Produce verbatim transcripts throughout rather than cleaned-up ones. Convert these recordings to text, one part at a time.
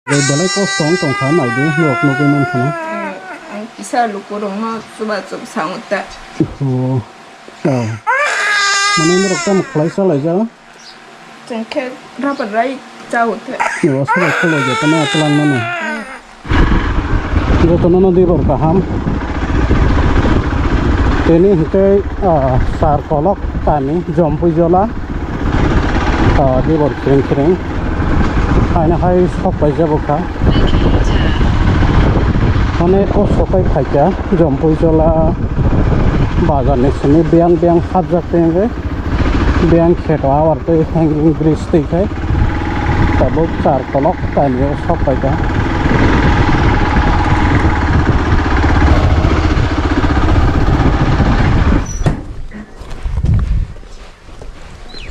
Belai kosto wng tongkha, naidi, norok nugwi mankha na. Ang kisa lukurokno chubachu sango ta. Oh, oh. Mane norok tamo khlai chalaijak? Chwng khe rubber rai chao te. Yo, sobai khuloi je tamo twlang mani. Jotono no dibor kaham. Tini hwnkhe, ah, sar kolok tani Jompuijola. Ah, dibor kring kring. Haino hai sok pai jabo kha. Onek kosto pai khaikha Jompuijola bazar ni simi biyang biyang hapjak tengwi. Biyang kheto awar tei hanging bridge twi khai tabuk char kolok tainwi sok pai kha.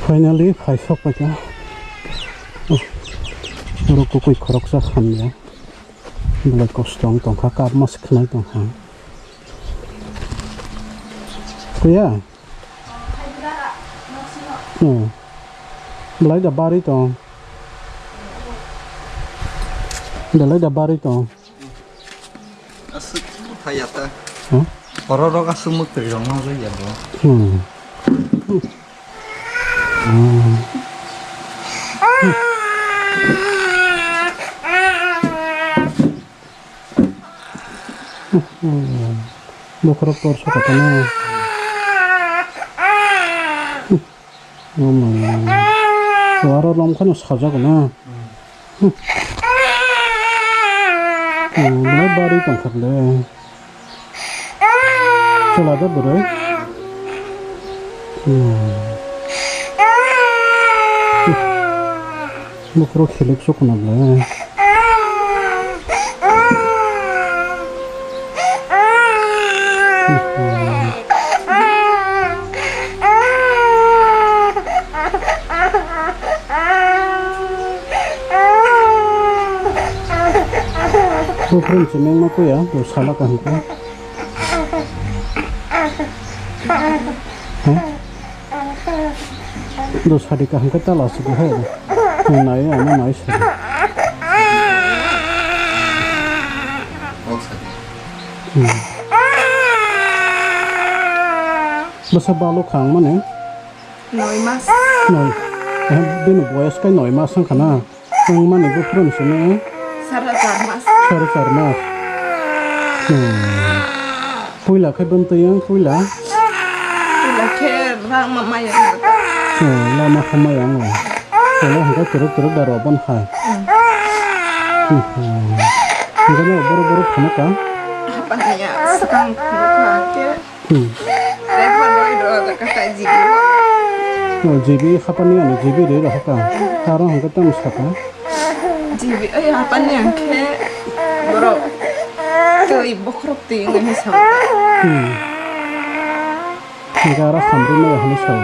Finally phai sok pai kha. Oh, oro kwkwi khoroksa hamya. Belai kosto wng tongkha, kap mas khwnai tongkha. Kuya? Hmm. Belai da bari tong. Belai da bari tong. Aswk thaya ta. Hmm? Oro rok aswk mwktwi rok nang ya bo. Hmm. Hmm. Bokhorok tor saka tongma. Oh my. Aro lom kheno sajak na. Hmm. Oh, belai bari tongkha le. Chwla de bwrwi. Hmm. Bokhorok hilik sukuna le. Bokhorok se mengma kuya, bo sala kaham khe. Hmm? Do sadi kaham khe tala aswk hai. Nai ano nai sadi. Hmm. Bwsa baluk kha ang mani? Noi mas. Noi. Eh, bini boyas khe noi mas wngkha na? Wng mani buphuru ni simi? Sara char mas. Sara char mas. Hmm. Puila khe bwntwi wng puila? Puila khe rang ma maya wng. Hmm, lama kha maya wng. Puila hwnkhe turuk turuk da rw bon hai. Hmm. Hmm. Hwnkhe no boru boru phunukha? Hapaniya swkang phunukha khe. Hmm. Tei pha doi do ta ka ta G B o. Oh, G B hapani ani G B rwi rohor ka. Aro hwnkhe tamo saka? G B oi hapani ang khe borok twi bokhorok twi wngwi sa. Hmm. Hwnkhe aro hamrwi maya hwnwi sa.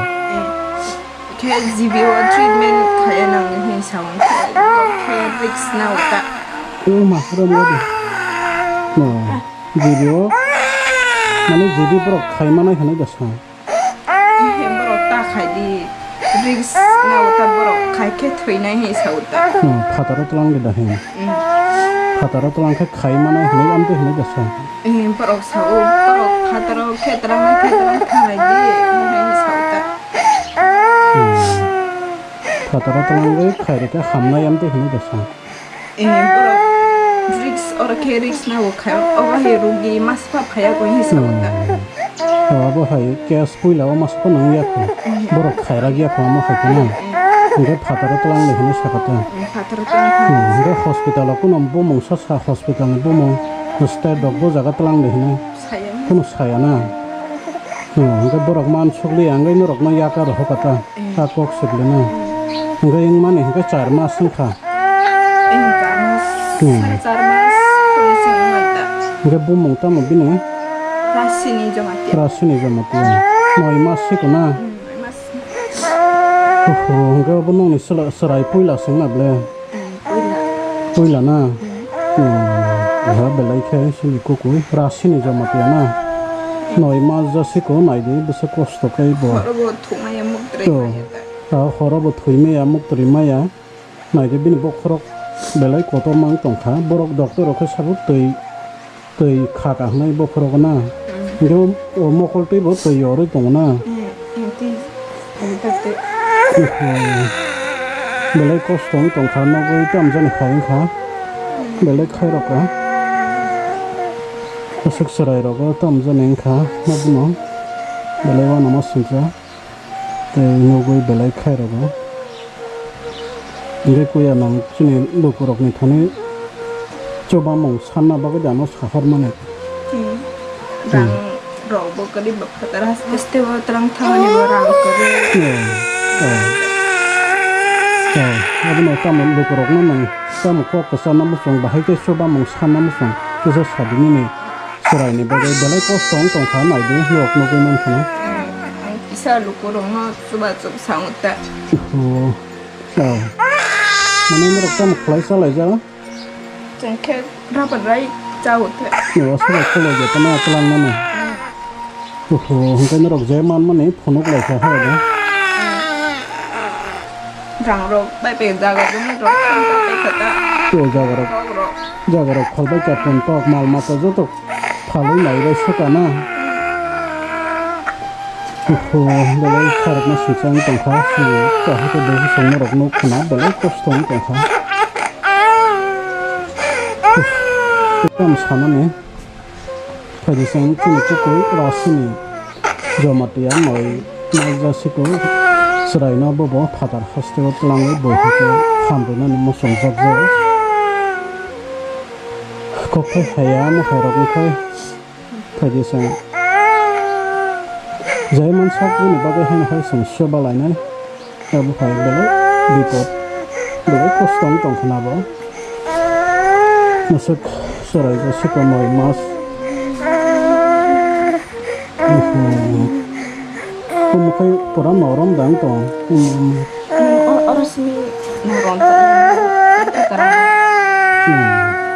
Khe G B o treatment khaya nang hinwi sa khe risk na uta. Oh, ma rom gadi. No. G B o, mane G B borok khai manai hwnwi da sa. He borok ta khai di, risk na uta borok khai khe thwinai hinwi sa uta. Hmm, phataro twlang di da he. Hmm. Phataro twlang khe khai manai hwnwi amtwi hwnwi da sa. Eh, borok sa o, borok phataro khe twlang khe twlang thanglai di hinwi sa uta. Hmm. Phataro twlang khe khai rikha hamnai amtwi hwnwi da sa. Eh, borok risk, oro khe risk na bo khai, obo hai rugi mas pa phaya ko hinwi sa uta. Hmm. Abo hai case puila o mas pa nang ya kho. Borok khairak ya kho, omo hai khe na. Hwnkhe phataro twlang di hinwi sakha ta. Eh, phataro twlang kha. Hmm, hwnkhe hospital o kuno bumung sa sa, hospital ni bumung, state rok bo jaga twlang di hinwi. Saya. Kuno saya na. Hmm, hwnkhe borok man sukli ya, hwnkhe norok no yaka rohor kha ta. Eh. A kok sibling no. Hwnkhe wngmani hwnkhe char mas wngkha. Wngkha mas, hmm, sari char mas, khoroknwi se wngmanta. Hwnkhe bumung tamo bini? Rasini Jamatia. Rasini Jamatia. Noi mas siko na? Hmm, noi mas. Oho, hwnkhe obo nokni chwla-, chwrai puila se wngna ble? Hmm, puila. Puila na? Hmm. Hmm, aha belai khe sini kukui. Rasini Jamatia na? Noi mas ja siko, naidi bwswk kosto khe bo. Horo bo thumaya muktri. To. Maya ta. Ah, horo bo thwi maya, muktri maya. Naidi bini bokhorok Belai kotor mang tongkha, borok doctor rok khe sabo twi, twi kha ka hwnwi bokhorok na. Hmm. Hwnkhe o, o mokol twi bo twi yorwi tongo na. Hmm, hmm, twi. Belai kosto wng tongkha, nogwi tamjani khai wngkha, belai khairokha. Aswk chwrairogo tamjani wngkha, nogno belai uanama singcha, tei nogwi belai khairogo. Hwnkhe kuya nang chini lukurokni thani chubamung sanna bagwi de ano sahormani. Hmm. Rang rok bo kwrwi ba phatar haste haste bo twlang thangani bo rang kwrwi. Oh, oh. Oh, abono tamo lukurokno nang tamo kok kwchana muchung bahai tei chubamung sanna muchung kisa sadinini chwraini bagwi belai kosto wng tongkha naidi nok nugwi mankha na. Ang kisa lukurokno chubachu sango ta. Oh, oh. Mane norok tamo khlai chalaijak? Chwng khe rubber rai chao the. Yo, sobo kholo je tamo twlang mani. Oho, hwnkhe norok je man mani phunuk lai kha ha ba. Rang rok bai bai jaga jumui rok phunuk bai kha ta. Yo, jaga rok, rok rok. Jaga rok kholbai ka pun tok mal mata joto phalwi nai bai sokana. Oho, belai kharokma swijang tongkha, sini kaham khe buhi songma rok nuk khna belai kosto wng tongkha. Tamo sanani phaidi chwng chini kuku rasini Jamatia noi naijasiku chwraino bobo phatar hasteo twlangwi buhi khe hamrwnani muchungjak jao. Kokthai haya mwkhairok wngkhai phaidi chwng. Jaiman sak bini bagwi haino hai chwng soba lainai. Abo hai belai bipot, belai kosto wng tongkha na bo. Aswk chwraijak siko noi mas. Omo khe pura norom dang tong. Hmm. Hmm, o-, oro simi norom ta-, ta kara. Hmm,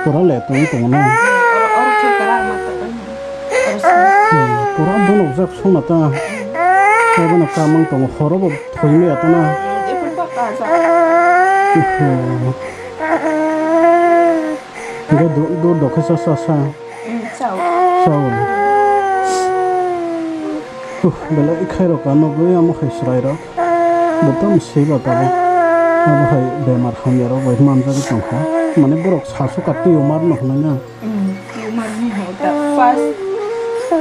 pura le tong tong na. Hmm, oro, oro khe kara ma ta kara. Oro simi. Hmm, pura bonok jak song na ta. Hmm. Abo no kamang tong horo bo thoi me ya ta na. Hmm, jephuru ba ka jak. Hmm. Hingke du-, du-, dokhe sa, sa, sa. Mm, chao. Chao. Huh, belai khairok ano gwi amo hai chwrairok. Bo tamo swiba tabuk. Abo hai bemar hamyarok bai manjagwi tongkha. Mane borok sasu ka tumor no hwnwi na. Mm, tumor ni hota. First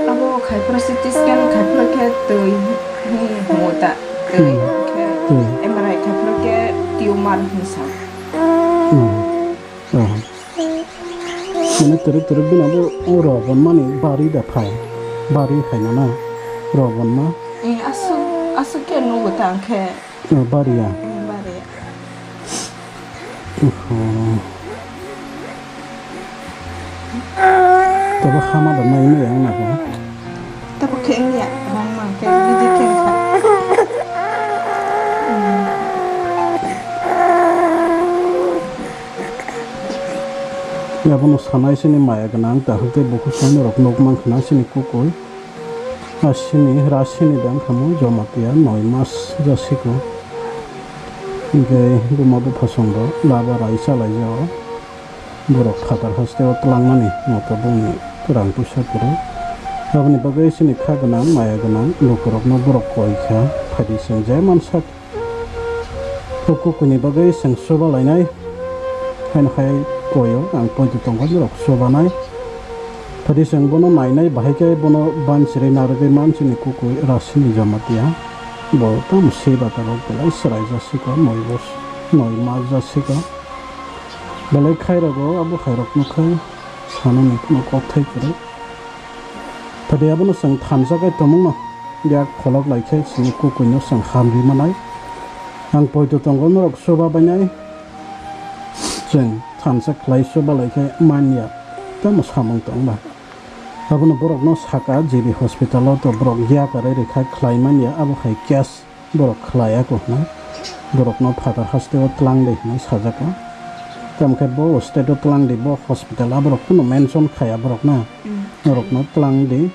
abo khai phuru C T scan khai phuru khe twi hi hota. Twi. Hmm. Khe Twi. M R I khai phuru khe tumor hinwi sa. Hmm. Oh. Mane twrwk twrwk bini abo o rw bonmani bari da phai. Bari hai nana rw bonma. Eh, aswk, aswk khe nugo ta ang khe. Oh, bari ya. Eh, bari ya. Oho. Tabo hama da mai mai ang na ko. Tabo khe wngya, rang mang khe bidi khe wngkha. Abono sanai sini maya gwnang, tahuk tei bukhuk sanai rok nuk mang khna sini kukui. Asini rasini dang khamu Jamatia noi mas jasiko. Hingke buma bupha songbo laba rai chalaijao. Borok phatar hasteo twlangnani moto bongni rang puisa kwrwi. Aboni bagwi chini kha gwnang, maya gwnang lukurokno borok koi kha, phaidi chwng je mansak. O kukuini bagwi chwng chuba lainai. Haino hai koio ang poito tongkha borok chubanai. Phaidi chwng bono nainai, bahai khe bono bansiri narwgwi mansini kukui rasini Jamatia. Bo tamo seba tabok belai chwrai jasiko, noi bos, noi mas jasiko. Belai khairokgo abo khairokno khe sanani kheno kokthai kwrwi. Tadi abono chwng thansa khe tongmungno yak pholok lai khe chini kukuino chwng hamri manai. Ang poito tongo norok chuba bainai. Chwng thansa khlai chuba lai khe manya tamo samung tong ba. Abono borokno saka G B hospital-o to borok yakarwi rwkha khlai manya abo hai case. Borok khlai ya ko hwnwi borokno phatar hasteo twlang di hwnwi sajak kha. Tamo khe bo state o twlang di, bo hospital a borok kunu mention khaya borok na. Mm. Norokno twlang di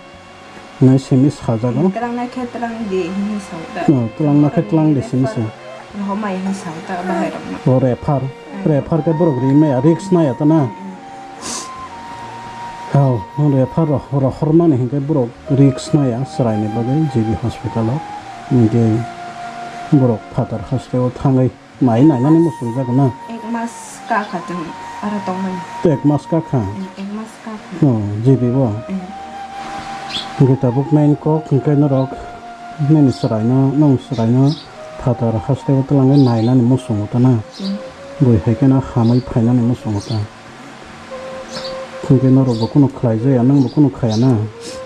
hwnwi simi sajak kha. Twlang nai khe twlang di hwnwi sa kha. No, twlang nai khe twlang di simi sa. Homai hwnwi sa kha bahai rokno. Bo refer. Mm. Refer khe borok ri maya, risk naya ta na. Hao, refer ro-, rohormani hinkhe borok risk naya chwraini bagwi G B hospital o. Hinkhe borok phatar hasteo thangwi nai nainani muchungjak na. Ek mas ka kha chwng aro tongmani. Ek mas ka kha? Ek mas ka kha. Oh, G B o? Hinkhe tabuk main kok hinkhe norok nini chwraino, nwng chwraino phatar hasteo twlangwi nainani muchungo ta na. Bui hai kheno hamwi phainani muchungo ta. Hinkhe norokbo kunu khlai jaya, nwngbo kunu khaya na.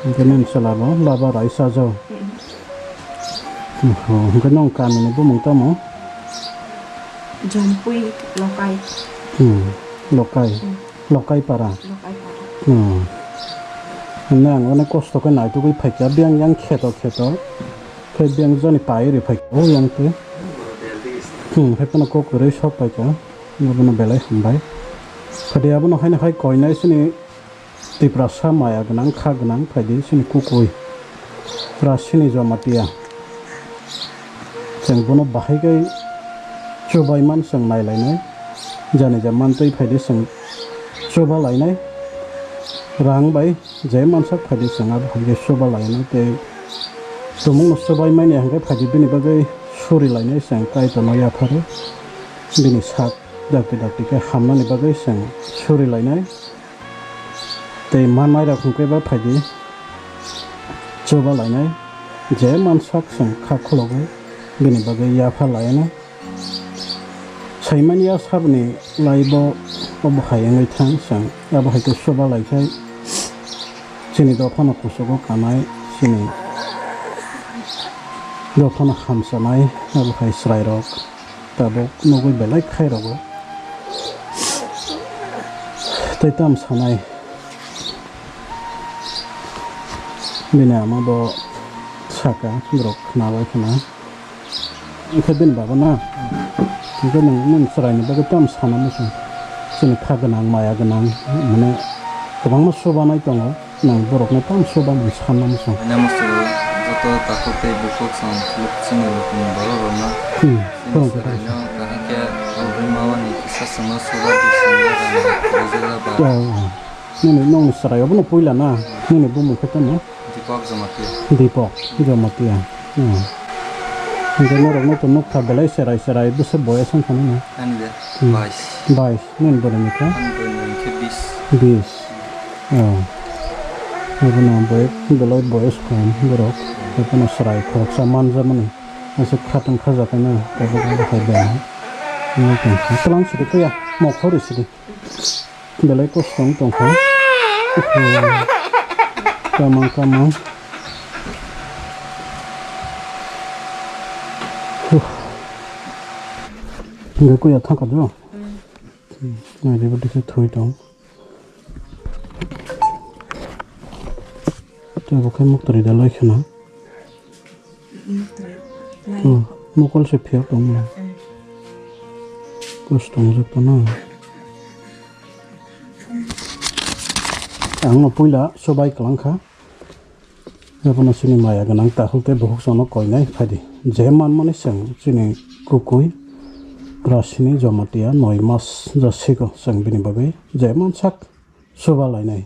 Hinkhe nini chwlabo laba rai chajao. Oho, hinkhe nwng kamini bumung tamo? Jompui Lokai. Hmm, Lokai. Hmm. Lokai para. Lokai para. Hmm. Nang onek kosto khe naitugwi phaikha, biyang yang kheto kheto. Khe biyang jani pai ri phaikha, o yang twi. Hmm, hai phano kok kwrwi sok paikha. Abono belai hambai. Phadi abono haino hai koinai sini Tiprasa maya gwnang, kha gwnang, phaidi sini kukui. Rasini Jamatia. Chwng bono bahai khe chubaiman chwng nailainai. Jani ja mantwi phaidi chwng chubalainai. Rang bai je mansak phaidi chwng abo hai khe chubalainai tei tumungno chubaimani hwnkhe phaidi bini bagwi surilainai chwng Kaitorno yapharo. Bini sak dakti dakti khe hamnani bagwi chwng surilainai. Tei mannairok hwnkhe ba phaidi chubalainai, je mansak chwng kha khulogwi bini bagwi yapha lainai. Saimanya saboni laibo obo hai wngwi thang chwng, abo hai khe chubalaikhe chini dophano kuchugo kanai, chini dophano hamchanai, abo hai chwrairok. Tabuk nugui belai khai rogo. Tei tam sanai. Bini ama bo saka borok khna bai khna. Hwnkhe bini baba na. Hwnkhe nwng, nwng chwraini bagwi tam sana muchung. Chini kha gwnang, maya gwnang, mane kwbangma chubanai tongo. Nwng borokno tamo chuba mung sanna muchung. Haino muchungo joto takhuk tei bukhuk chwng philuk chini nokni borok rokno. Hmm, chini khorang chwraino kaham khe rwgwi mawani kisa chwngno chuba di simi rang rijak ba. Oh, oh. Nini nokni chwrai obono puila na? Nini bumung khe tamo? Deepak Jamatia. Deepak Jamatia. Hmm. Hwnkhe norokno to nukha belai cherai cherai bwswk boyes wngkha nini? Ani de, hmm, bais. Bais. Nini borokni khe? Ani borokni khe bis. Bis. Oh. Abono boy-, belai boyes kom borok. Abono chwrai khoroksa manjamani. Aswk khatang khajaknai, tabuk hai bai. Ani tongkha. Twlang sidi kuya, mokho ri sidi. Belai kosto wng tongkha. Kamang kamang. Huh. Hwnkhe kuya thangkha do? Hmm. Hmm. Naidi bo dikhe thwi tong. Tei bo khe muktwrwi da lai kheno. Muktwrwi. Hmm, mokol se phiya tong mano. Hmm. Kosto wngjak tongno. Ang no puila sobai kwlang kha. Abono chini maya gwnang takhuk tei bukhuk chwngno koinai phaidi. Je manmani chwng chini kukui Rasini Jamatia noi mas jasiko chwng bini bagwi je mansak chuba lainai.